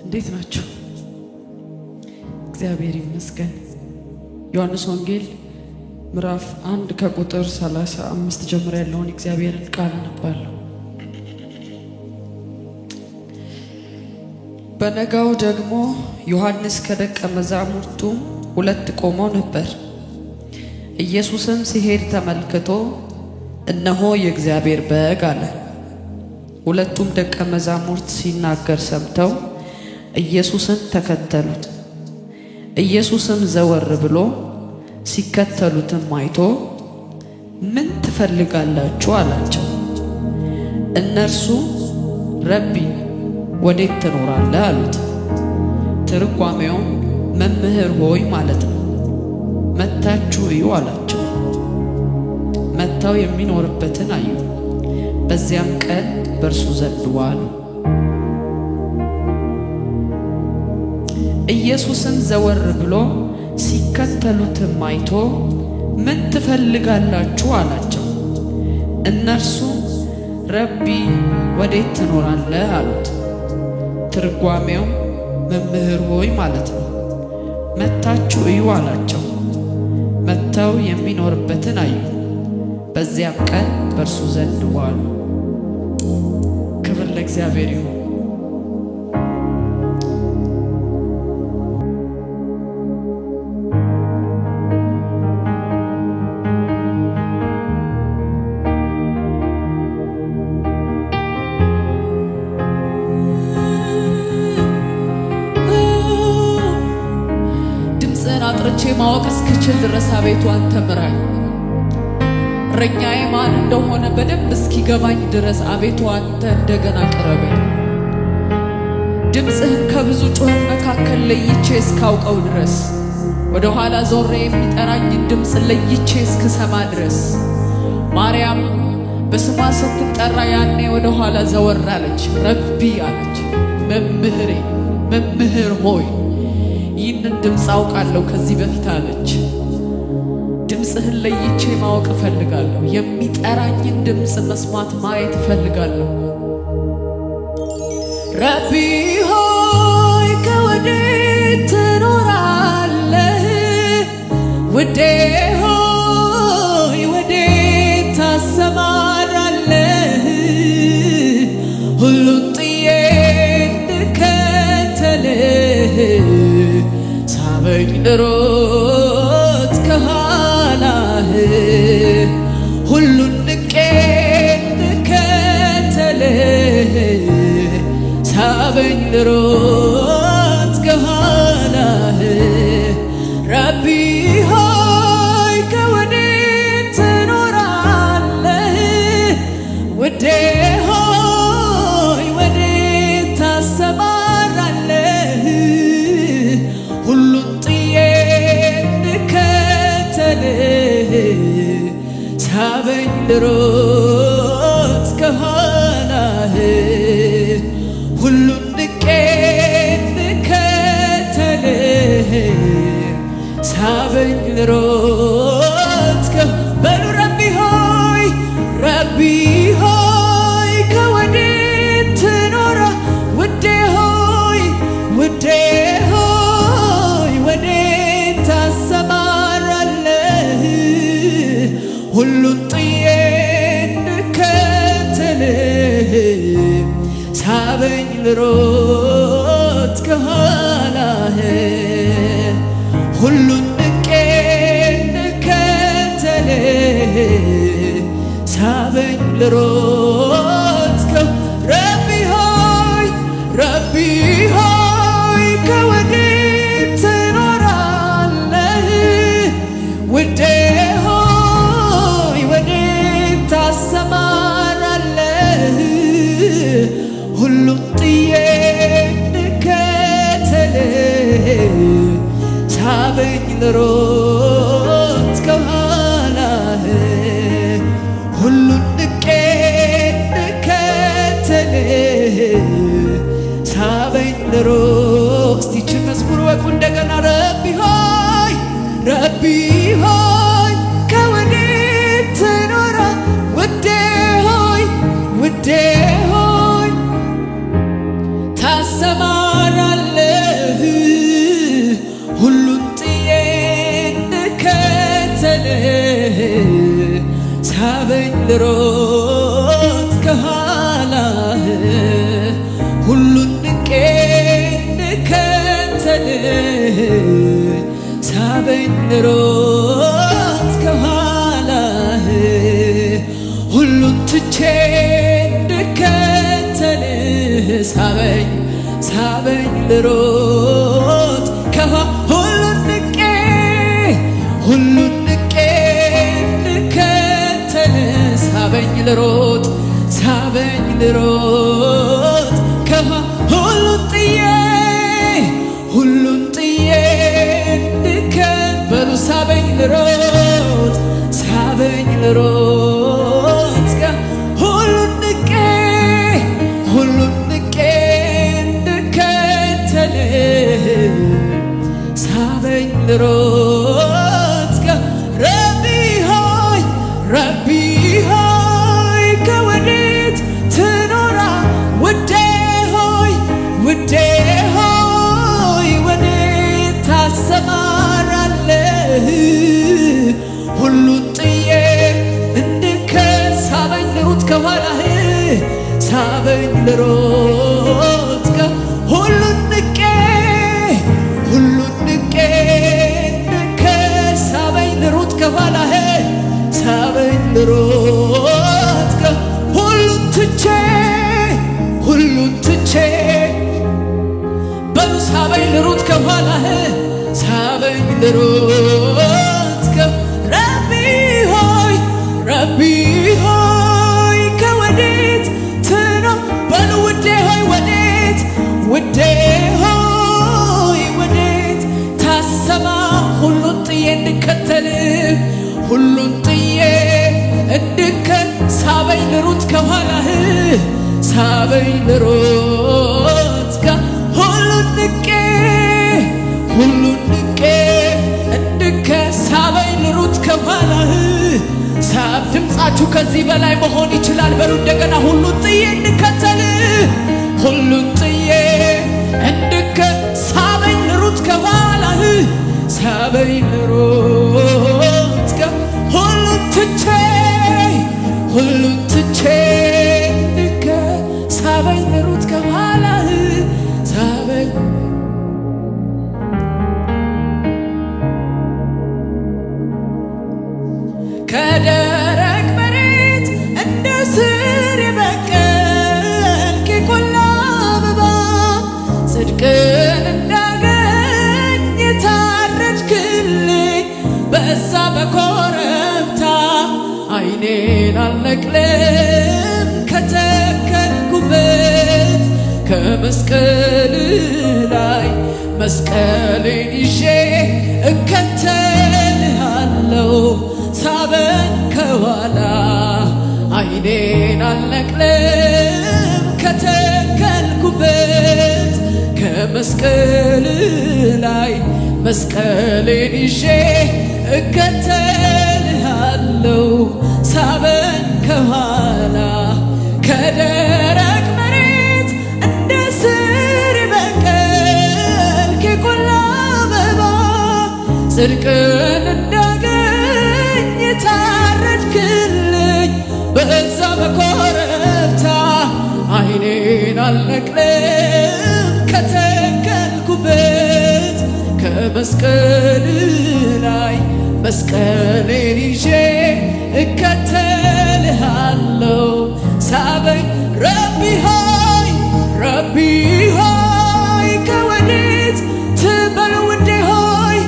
እንዴት ናችሁ? እግዚአብሔር ይመስገን። ዮሐንስ ወንጌል ምዕራፍ 1 ከቁጥር 35 ጀምሮ ያለውን እግዚአብሔርን ቃል አነባለሁ። በነጋው ደግሞ ዮሐንስ ከደቀ መዛሙርቱ ሁለት ቆመው ነበር። ኢየሱስም ሲሄድ ተመልክቶ እነሆ የእግዚአብሔር በግ አለ። ሁለቱም ደቀ መዛሙርት ሲናገር ሰምተው ኢየሱስን ተከተሉት። ኢየሱስም ዘወር ብሎ ሲከተሉትም አይቶ ምን ትፈልጋላችሁ አላቸው። እነርሱ ረቢ ወዴት ትኖራለህ አሉት። ትርጓሜውም መምህር ሆይ ማለት ነው። መጥታችሁ እዩ አላቸው። መጥተው የሚኖርበትን አዩ። በዚያም ቀን በእርሱ ዘንድ ዋሉ። ኢየሱስም ዘወር ብሎ ሲከተሉትም አይቶ ምን ትፈልጋላችሁ አላቸው። እነርሱ ረቢ ወዴት ትኖራለህ አሉት። ትርጓሜው መምህር ሆይ ማለት ነው። መጥታችሁ እዩ አላቸው። መጥተው የሚኖርበትን አዩ። በዚያም ቀን በእርሱ ዘንድ ዋሉ። ክብር ለእግዚአብሔር ይሁን። ድምፅህን አጥርቼ ማወቅ እስክችል ድረስ አቤቱ አንተ ምራኝ። እረኛዬ ማን እንደሆነ በደንብ እስኪገባኝ ድረስ አቤቱ አንተ እንደገና ቅረበኝ። ድምፅህን ከብዙ ጩኸት መካከል ለይቼ እስካውቀው ድረስ፣ ወደ ኋላ ዞሬ የሚጠራኝን ድምፅ ለይቼ እስክሰማ ድረስ። ማርያም በስሟ ስትጠራ ያኔ ወደ ኋላ ዘወር አለች። ረቢ አለች፣ መምህሬ፣ መምህር ሆይ ይህንን ድምፅ አውቃለሁ ከዚህ በፊት አለች። ድምፅህን ለይቼ ማወቅ እፈልጋለሁ። የሚጠራኝን ድምፅ መስማት ማየት እፈልጋለሁ። ረቢ ሆይ ከወዴት ትኖራለህ? ውዴ ሆይ ወዴት ታሰማራለህ? ሁሉን ጥዬ እንድከተልህ ሳበኝ ልሮጥ ከኋላህ። ሁሉን ንቄ እንድከተልህ ሳበኝ ልሮጥ ከኋላህ። ረቢ ሆይ ከወዴት ትኖራለህ? ውዴ ሆይ ወዴት ታሰማራለህ? ሁሉን ጥዬ እንድከተልህ ሳበኝ ልሮጥ ከኋላህ። ሁሉን ንቄ እንድከተልህ ሳበኝ ልሮጥ በሉ ረቢ ሆይ፣ ረቢ ሆይ ከወዴት ትኖራ፣ ውዴ ሆይ፣ ውዴ ሆይ ወዴት ታሰማራለህ? ሁሉን ጥዬ እንድከተልህ ሳበኝ ልሮጥ ከኋላህ። ሁሉን ንቄ እንድከተልህ ሳበኝ ልሮጥ። ረቢ ሆይ፣ ረቢ ሆይ ከወዴት ትኖራለህ? ውዴ ሆይ ወዴት ታሰማራለህ? ሁሉን ጥዬ እንድከተልህ ሳበኝ ልሮጥ ከኋላህ። ሁሉን ንቄ ልሮጥ ከኋላህ ሁሉን ንቄ እንድከተልህ ሳበኝ ልሮጥ ከኋላህ ሁሉን ትቼ እንድከተልህ ሳበኝ ሳበኝ ልሮጥ ሁሉን ንቄ ሁሉን ንቄ እንድከተልህ ሳበኝ ልሮጥ ሳበኝ ልሮጥ ሁሉን ጥዬ ሁሉን ጥዬ እንድከበሉ ሳበኝ ልሮጥ ሳበኝ ልሮጥ ሁሉን ንቄ ሁሉን ንቄ እንድከተልህ ሳበኝ ልሮጥ ረቢ ሆይ ረቢ ሆይ ከወዴት ትኖራ ውዴ ሆይ ውዴ ሆይ ወዴት ታሰማራለህ ሁሉን ጥዬ ሳበኝ ልሩጥ ከኋላህ ሳበኝ ልሮጥ ሁሉን ንቄ ሁሉን ንቄ ሳበኝ ልሩጥ ከኋላህ ሳበኝ ልሮጥ ሁሉን ትቼ ሁሉን ትቼ በሉ ሳበኝ ልሩጥ ከኋላህ ሳበኝ ልሩጥ ረቢ ሆይ ረቢ ሆይ ከወዴት ትኖር በሉ ውዴ ሆይ ወዴት ውዴ ሆይ ወዴት ታሰማ ሁሉን ጥዬ እንድከተልህ ሁሉን ጥዬ ሳበኝ ልሩጥ ከኋላህ ሳበኝ ልሩጥ ሁሉን ንቄ ሁሉን ንቄ ሳበኝ ልሩጥ ከኋላህ ሳብ ድምፃችሁ ከዚህ በላይ መሆን ይችላል። በሉ እንደገና ሁሉን ጥዬ እንድከተልህ ሁሉን ጥዬ ሳበኝ ልሩጥ ከኋላህ ሳበኝ ልሩጥ ሁሉን ትቼ ሁሉን ትቼ ሳበኝ ልሩጥ ከኋላህ ሳበኝ ከደረቅ መሬት እንደ ስር የበቀልክ የቆላ አበባ ጽድቅን እንዳገኝ የታረድክልኝ በዛ በኮረብታ ዓይኔን አልነቅልም ከተከልኩበት ከመስቀል ላይ መስቀሌን ይዤ እከተልሃለሁ ሳበኝ ከኋላ ዓይኔን አልነቅልም ከተከልኩበት ከመስቀል ላይ መስቀሌን ይዤ እከተልሃለሁ ሳበኝ ከኋላ ከደረቅ መሬት እንደ ስር በቀልክ የቆላ አበባ ጽድቅን እንዳገኝ የታረድክልኝ በዛ በኮረብታ ዓይኔን አልነቅልም ከተከልኩበት ከመስቀል ላይ መስቀሌን ይዤ እከተልሃለሁ ሳበኝ ረቢ ሆይ ረቢ ሆይ ከወዴት ትበል ውዴ ሆይ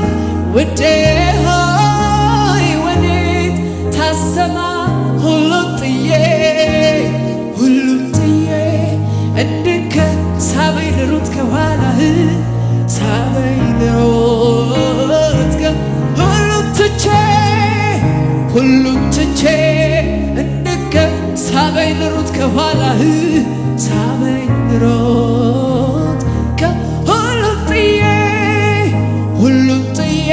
ውዴ ሆይ ወዴት ታሰማ ሁሉን ጥዬ ሁሉን ጥዬ ሳበኝ ልሩጥ ከኋላህ ሳበኝ ልሩጥ ሁሉን ትቼ ሁሉን ትቼ ሳበኝ ልሩጥ ከኋላህ ሳበኝ ልሩጥ ሁሉን ጥዬ ሁሉን ጥዬ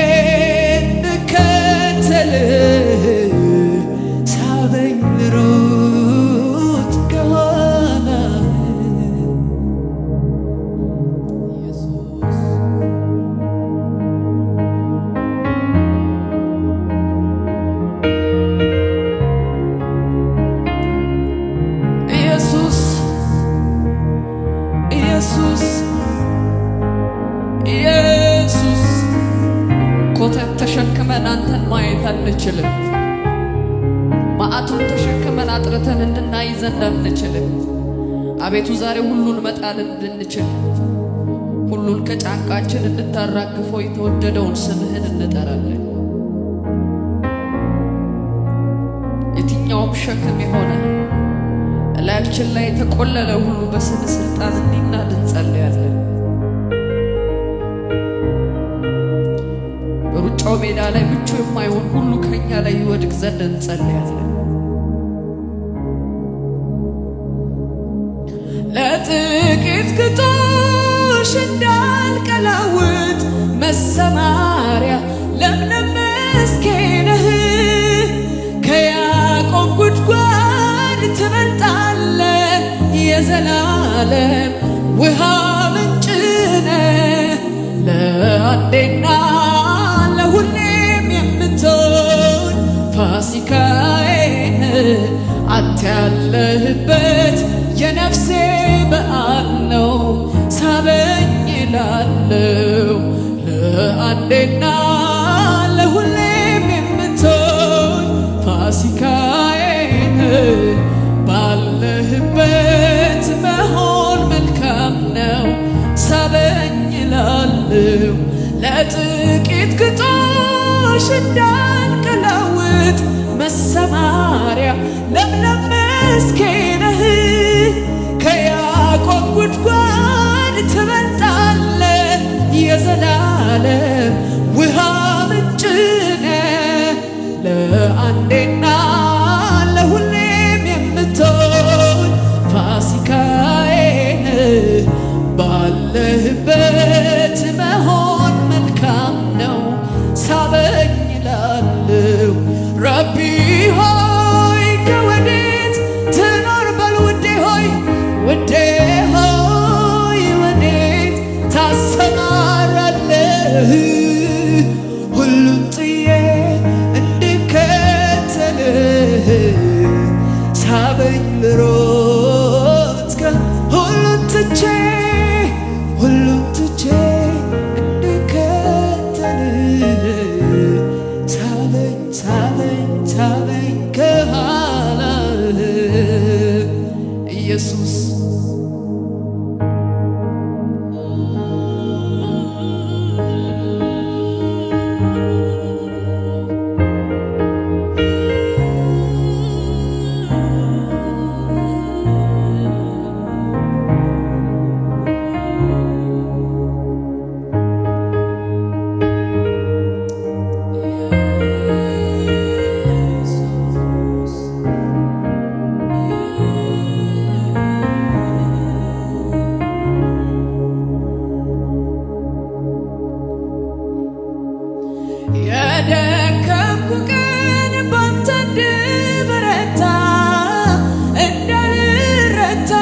እንድከተልህ ሳበኝ ልሩጥ ከኋላህ ኢየሱስ አንችልም። መዓቱን ተሸክመን አጥርተን እንድናይ ዘንድ አንችልም። አቤቱ ዛሬ ሁሉን መጣል እንድንችል፣ ሁሉን ከጫንቃችን እንድታራግፈው የተወደደውን ስምህን እንጠራለን። የትኛውም ሸክም የሆነ እላያችን ላይ የተቆለለ ሁሉ በስምህ ስልጣን እንዲናድ እንጸልያለን። በሩጫው ሜዳ ላይ ምቹ የማይሆን ሁሉ ከኛ ላይ ይወድቅ ዘንድ እንጸልያለን። ለጥቂት ግጦሽ እንዳልቀላውጥ መሰማሪያ ለምለም መስኬ ነህ። ከያዕቆብ ጉድጓድ ትበልጣለህ፣ የዘላለም ውሃ ምንጭ ነህ። ለአንዴና ለሁሌም የምትሆን ፋሲካዬ ነህ። አንተ ያለህበት የነፍሴ በዓል ነው፣ ሳበኝ እላለሁ። ለአንዴና ለሁሌም የምትሆን ፋሲካዬ ነህ። ባለህበት መሆን መልካም ነው፣ ሳበኝ እላለሁ። ለጥቂት ግጦሽ እንዳልቀላውጥ መሰማሪያ ለምለም መስኬ ነህ። ከያዕቆብ ጉድጓድ ትበልጣለህ፣ የዘላለም ውሃ ምንጭ ነህ። ለአንዴና ለሁሌም የምትሆን ፋሲካዬ ነህ። ባለህበት መሆን መልካም ነው፣ ሳበኝ እላለሁ። ረቢ ሆይ ከወዴት ትኖር? በል ውዴ ሆይ፣ ውዴ ሆይ ወዴት ታሰማራለህ? ሁሉን ጥዬ እንድከተልህ ሳበኝ ልሮጥ፣ ሁሉን ትቼ፣ ሁሉን ትቼ እንድከተልህ ሳበኝ፣ ሳበኝ፣ ሳበኝ ከኋላህ ኢየሱስ። የደከምኩ ቀን ባንተ እንድበረታ፣ እንዳልረታ፣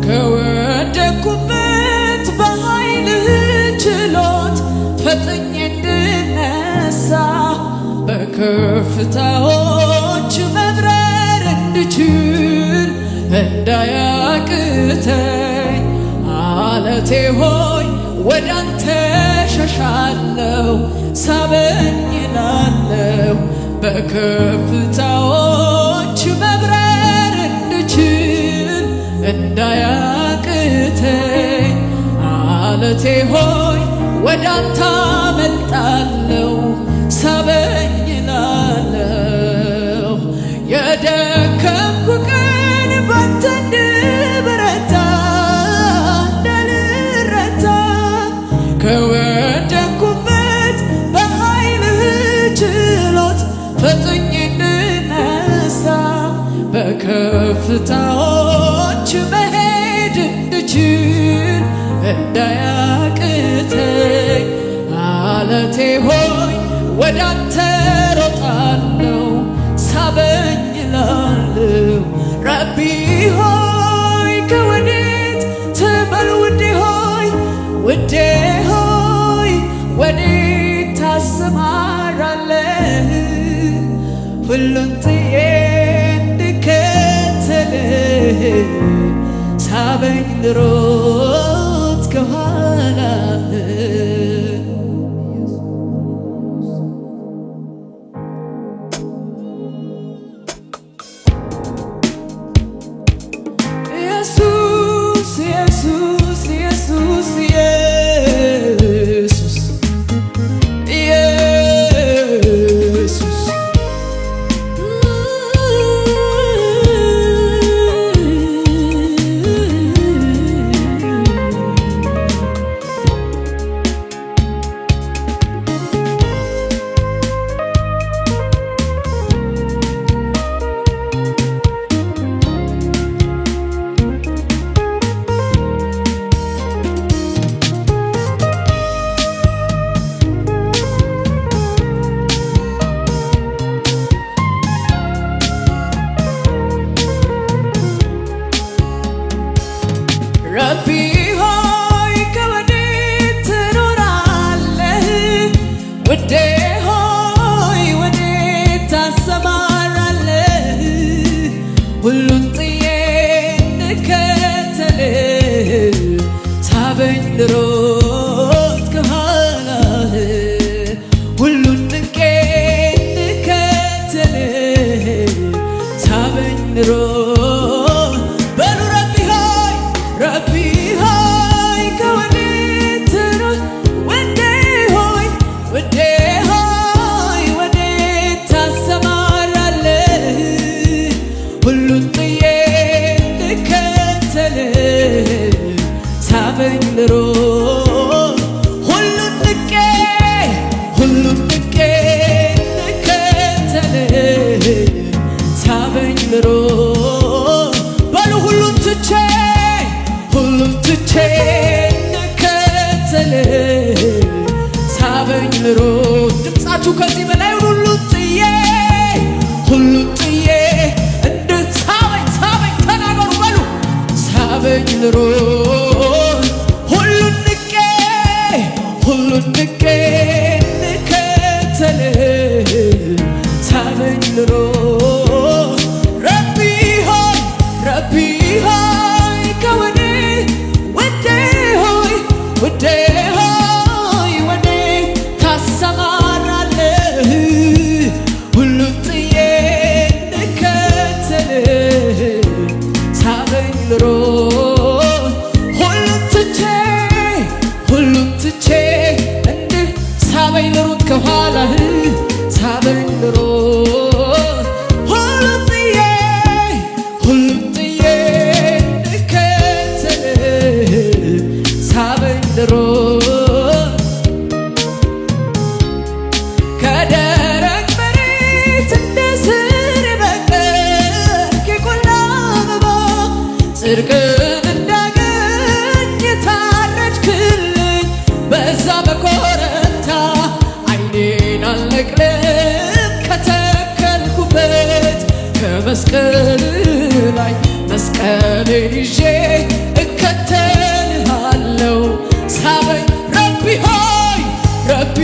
ከወደኩበት በኃይልህ ችሎት ፈጥኜ እንድነሳ፣ በከፍታዎች መብረር እንድችል እንዳያቅተኝ፣ አለቴ ሆይ ወደ አንተ ሸሻለው፣ ሳበኝ እላለሁ። በከፍታዎች መብረር እንድችል እንዳያቅተኝ፣ አለቴ ሆይ ወደ አንተ አመልጣለሁ፣ ሳበኝ እላለሁ። የደከምኩ ቀን ባንተ እንድበረታ፣ እንዳልረታ፣ ከወደኩበት በኃይልህ ችሎት ፈጥኜ እንድነሳ፣ በከፍታዎች መሄድ እንድችል እንዳያቅተኝ፣ አለቴ ሆይ ወደ አንተ ሮጣለሁ፣ ሳበኝ እላለሁ። ረቢ ሆይ ከወዴት ትበል? ውዴ ሆይ፣ ውዴ ሆይ ወዴት ታሰማራለህ? ሁሉን ጥዬ እንድከተልህ ሳበኝ ልሮጥ ከኋላህ። ኢየሱስ ኢየሱስ ኢየሱስ ኢየሱስ። ረቢ ሆይ፣ ከወዴት ትኖራለህ? ውዴ ሆይ፣ ወዴት ታሰማራለህ? ሁሉን ጥዬ እንከተልህ፣ ሳበኝ ልሮጥ ከኋላህ። ሁሉን ንቄ እንከተልህ፣ ሳበኝ ልሮጥ። በሉ፣ ረቢ ሆይ፣ ረቢ ሆይ፣ ከወዴት ትኖር? ውዴ ሆይ፣ ውዴ ሆይ፣ ወዴት ታሰማራለህ? ሁሉን ጥዬ ልከተልህ፣ ሳበኝ ልሮጥ። ሁሉን ንቄ፣ ሁሉን ንቄ ልከተልህ፣ ሳበኝ ልሮጥ። በሉ፣ ሁሉን ትቼ፣ ሁሉን ትቼ ልከተልህ፣ ሳበኝ ልሮጥ። ድምፃችሁ ከዚህ በላይ፣ ሁሉን ጥዬ፣ ሁሉን ጥዬ ሳበኝ፣ ሳበኝ፣ ተናገሩ፣ በሉ፣ ሳበኝ ልሮጥ። ሁሉን ንቄ፣ ሁሉን ንቄ ልከተልህ፣ ሳበኝ ልሮጥ። ረቢ ሆይ፣ ረቢ ሆይ፣ ከወዴት፣ ውዴ ሆይ፣ ውዴ ሆይ፣ ወዴት ታሰማራለህ? ሁሉን ጥዬ ልከተልህ፣ ሳበኝ ልሮጥ። ሁሉን ትቼ፣ ሁሉን ትቼ ሳበኝ ልሩጥ ከኋላህ፣ ሳበኝ ልሩጥ። ሁሉን ጥዬ፣ ሁሉን ጥዬ ልከተልህ፣ ሳበኝ ልሩጥ። ከደረቅ መሬት እንደ ስር የበቀልክ የቆላ አበባ፣ ጽድቅን እንዳገኝ የታረድክልኝ በዛ በኮረብታ፣ ዓይኔን አልነቅልም ከተከልኩበት ከመስቀል ላይ፣ መስቀሌን ይዤ እከተልሃለሁ። ሳበኝ ረቢ ሆይ፣ ረቢ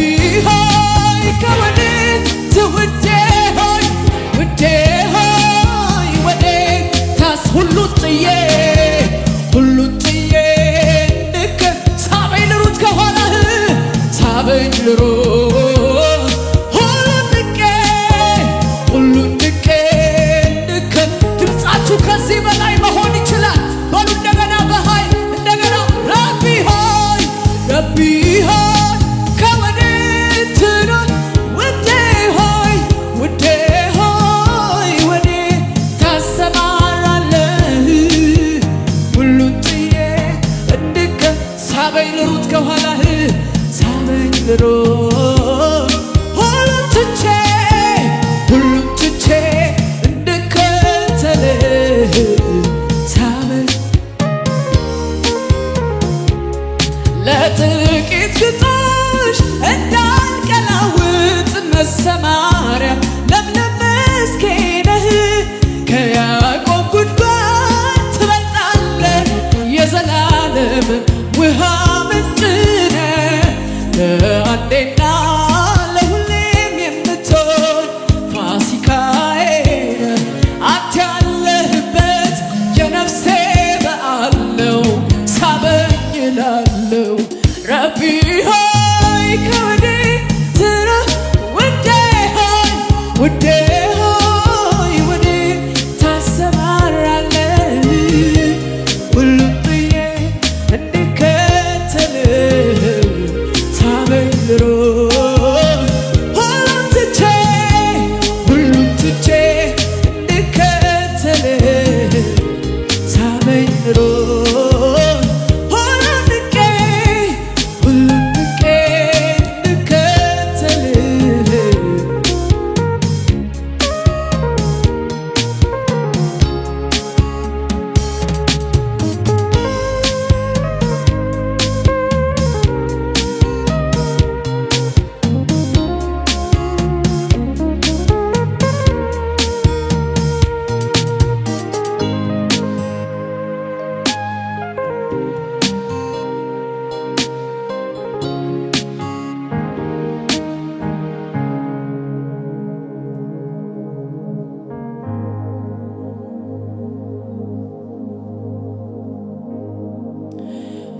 ሆይ፣ ከወዴት፣ ውዴ ሆይ፣ ውዴ ሆይ፣ ወዴት ሁሉን ጥዬ፣ ሁሉን ጥዬ ሳበኝ ልሩጥ ከኋላህ፣ ሳበኝ ልሩጥ። ሁሉን ንቄ፣ ሁሉን ንቄ ድምፃችሁ ከዚህ በላይ መሆን ይችላል። በሉ፣ እንደገና በኃይል፣ እንደገና። ረቢ ሆይ፣ ረቢ ሆይ፣ ከወዴት ትኖር? ውዴ ሆይ፣ ውዴ ሆይ፣ ወዴት ታሰማራለህ? ሁሉን ጥዬ ሳበኝ ልሩጥ ከኋላህ፣ ሳበኝ ልሩጥ። ሁሉን ትቼ፣ ሁሉን ትቼ እንድከተልህ። ልሮጥ ሁሉን ንቄ ሁሉን ንቄ እንድከተልህ።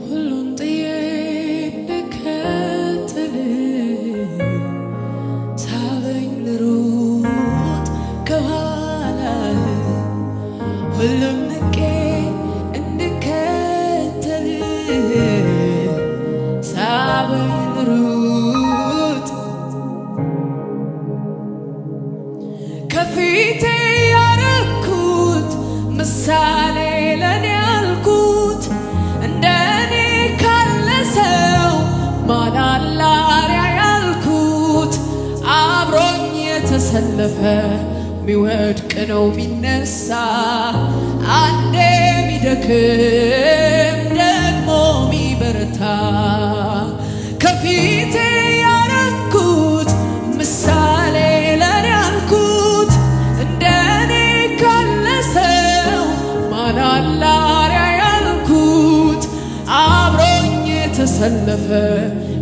ሁሉን ጥዬ እንድከተልህ ሳበኝ ልሮጥ ከኋላህ። ሁሉን ንቄ እንድከተልህ ሳበኝ ልሩጥ። ከፊቴ ያረኩት ምሳሌ ለኔ ያልኩት እንደኔ ካለ ሰው ማላላሪያ ያልኩት አብሮኝ የተሰለፈ ሚወድቅ ነው ሚነሳ፣ አንዴ ሚደክም ደግሞ ሚበረታ። ከፊቴ ያረኩት ምሳሌ ለኔ ያልኩት እንደኔ ካለ ሰው ማላላሪያ ያልኩት አብሮኝ የተሰለፈ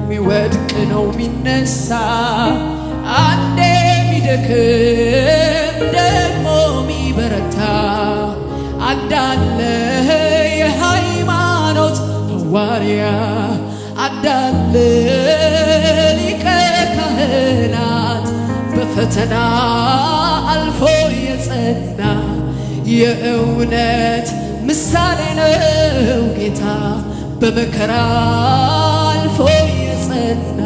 ሚወድቅ ነው ሚነሳ፣ አንዴ ሚደክም ደግሞ ሚበረታ። አንዳለ የሃይማኖት ሐዋርያ፣ አንዳለ ሊቀ ካህናት፣ በፈተና አልፎ የጸና የእውነት ምሳሌ ነው ጌታ። በመከራ አልፎ የጸና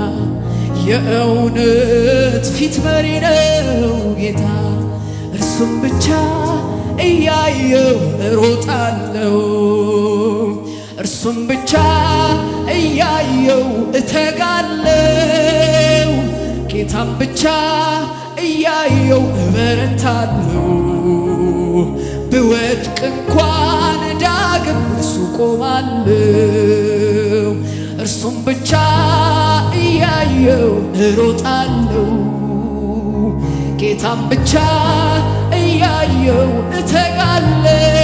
የእውነት ፊት መሪ ነው ጌታ። እርሱም ብቻ እያየው እሮጣለሁ፣ እርሱም ብቻ እያየው እተጋለው፣ ጌታም ብቻ እያየው እበረታለሁ። ብወድቅ እንኳን ዳግም እርሱ ቆማለሁ። እርሱም ብቻ እያየው እሮጣለሁ፣ ጌታም ብቻ እያየው እተጋለሁ።